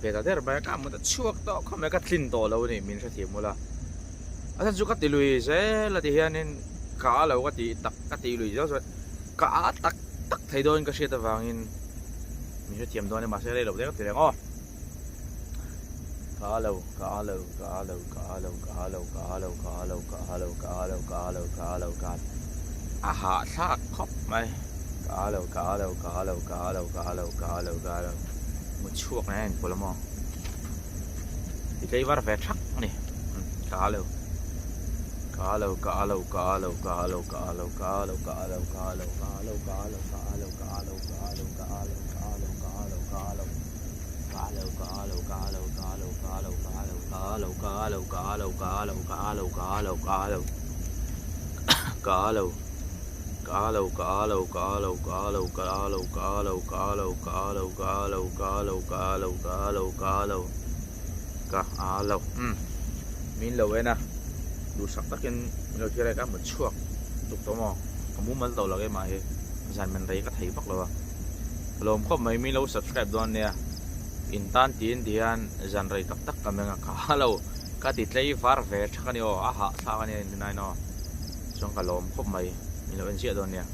Ve ta der mai a, ka mut a chhuak tawh khawp mai, ka tlin tawh lo a ni min hrethiam ula. A chhan chu ka ti lui zel a ti hianin ka a lo ka tih tak ka tih lui zel chuan ka a tak tak thei dawn ka hriat avangin min hrethiam dawn a mahse rei lo te ka ti reng aw. Ka a lo, ka a lo, ka a lo, ka a lo, ka a lo, ka a lo, ka a lo, ka a lo, ka a lo, ka a lo, ka a lo, ka a hahthlak khawp mai. Ka a lo, ka a lo, ka a lo, ka a lo, ka a lo, ka a lo, ka a lo. Mu chhuak nen a inpawlh a maw? Ti tlei var ve thak a ni. Ka a lo. Ka a lo, ka a lo, ka a lo, ka a lo, ka a lo, ka a lo, ka a lo, ka a lo, ka a lo, ka a lo, ka a lo, ka a lo, ka a lo, ka a lo, ka a lo, ka a lo, ka a lo. Ka a lo, ka a lo, ka a lo, ka a lo, ka a lo, ka a lo, ka a lo, ka a lo, ka a lo, ka a lo, ka a lo, ka a lo, ka a lo. Ka a lo. Ka a lo, ka a lo, ka a lo, ka a lo, ka a lo, ka a lo, ka a lo, ka a lo, ka a lo, ka a lo, ka a lo, ka a lo, ka a lo, ka a lo. Umm. Min lo en a, duhsak takin min lo thlir a, ka mut chhuak tuk tawh maw? Ka mumal tawh lo keimah hi, zan men rei ka thei vak lo a. Ka lawm khawp mai, min lo subscribe dawn nia. In tan tiin ti hian zan rei tak tak ka meng a, ka a lo, ka ti tlei var ve thak a ni aw, a hahthlak a nia in rinaiin aw. Chuan ka lawm khawp mai, min lo en ziah dawn nia.